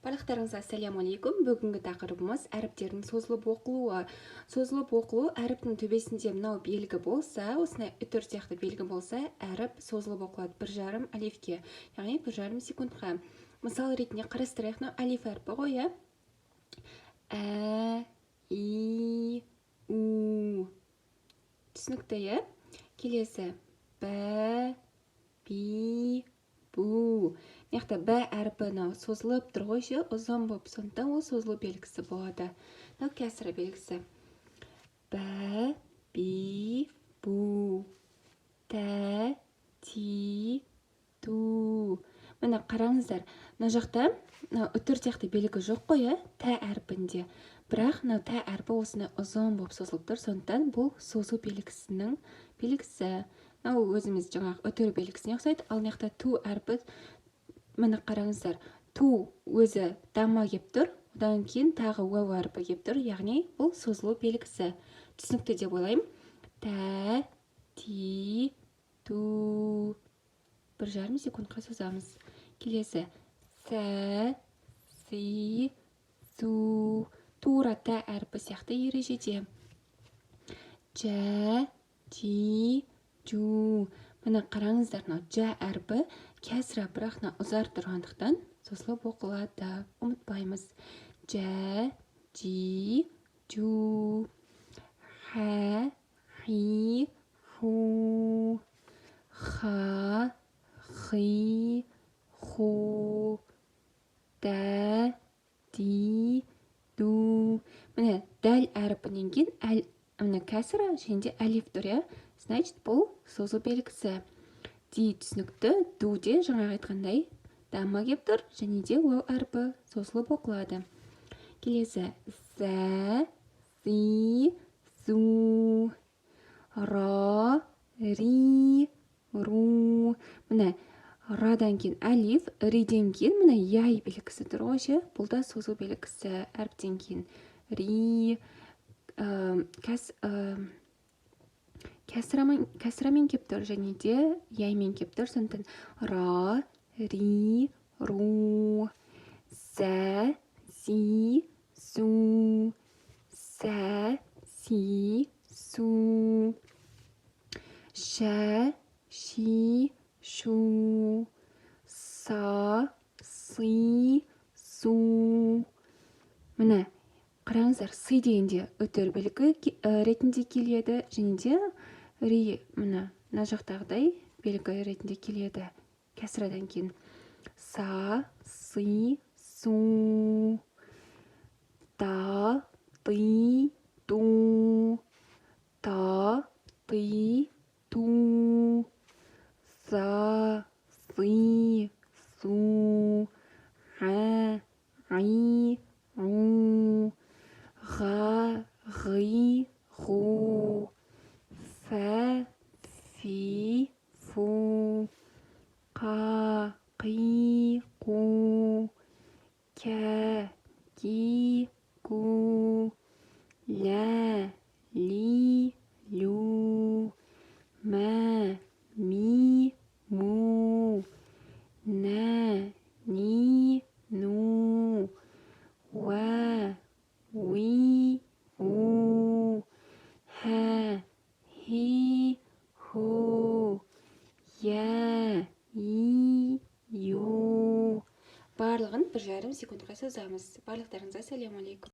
Барлықтарыңызға ассалаумағалейкум! Бүгінгі тақырыбымыз – әріптердің созылып оқылуы. Созылып оқылу: әріптің төбесінде мынау белгі болса, осындай үтір сияқты белгі болса, әріп созылып оқылады 1,5 алифке, яғни 1,5 секундқа. Мысал ретінде қарастырайық. Мынау әлиф әрпі ғой, иә? Ә, и, у. Түсінікті, иә? Келесі: бә, би, бу. Мына жақта б әрпі мынау созылып тұр ғой ше, ұзын болып, сондықтан ол созылу белгісі болады. Мынау кәсіра белгісі. Бә, би, бу. Тә, ти, ту. Міне, қараңыздар, мына жақта мынау үтір сияқты белгі жоқ қой, иә, тә әрпінде. Бірақ мынау тә әрпі осындай ұзын болып созылып тұр, сондықтан бұл созу белгісінің белгісі. Мынау өзіміз жаңағы үтір белгісіне ұқсайды. Ал мына жақта ту әрпі, міне, қараңыздар, ту өзі дамма келіп тұр, одан кейін тағы уәу әрпі келіп тұр, яғни бұл созылу белгісі. Түсінікті деп ойлаймын. Тә, ти, ту. 1,5 секундқа созамыз. Келесі: сә, си, су. Тура тә әрпі сияқты ережеде. Жә, жи, жу. Міне, қараңыздар, мынау жә әрпі кәсіра, бірақ мына ұзар тұрғандықтан, созылып оқылады, ұмытпаймыз. Жә, жи, жу. Хә, хи, ху. Ха, хи, ху. Дә, ди, ду. Міне, дәл әрпінен кейін әл, міне, кәсіра және де әлиф тұр, иә? Значит, бұл созу белгісі. Ди түсінікті. Ду де жаңағы айтқандай дамма келіп тұр және де уәу әрпі созылып оқылады. Келесі: зә, зи, зу. Ра, ри, ру. Міне, радан кейін әлиф, риден кейін, міне, яй белгісі тұр ғой ше. Бұл да созу белгісі. Әріптен кейін ри кәс кәсірамен келіп тұр және де яймен келіп тұр, сондықтан ра, ри, ру. Зә, зи, зу. Сә, си, су. Шә, ши, шу. Са, сы, су. Міне, қараңыздар, сы дегенде үтір белгі ретінде келеді және де ри, міне, мына жақтағыдай белгі ретінде келеді кәсірадан кейін. Са, сы, су. Да, ды, ду. Та, ты, ту. За, зы, зу. Ғә, ғи, ғу. Ға, ғи, ғу. Фә, фи, фу. Қа, қи, қу. Кә, ки, ку. Лә, ли, лю. Мә, ми, му. Нә, ни, ну. Уә, уи, у. Хә, хи, ху. Йә, и, ю. Барлығын 1,5 секундқа созамыз. Барлықтарыңызға ассалаумағалейкум!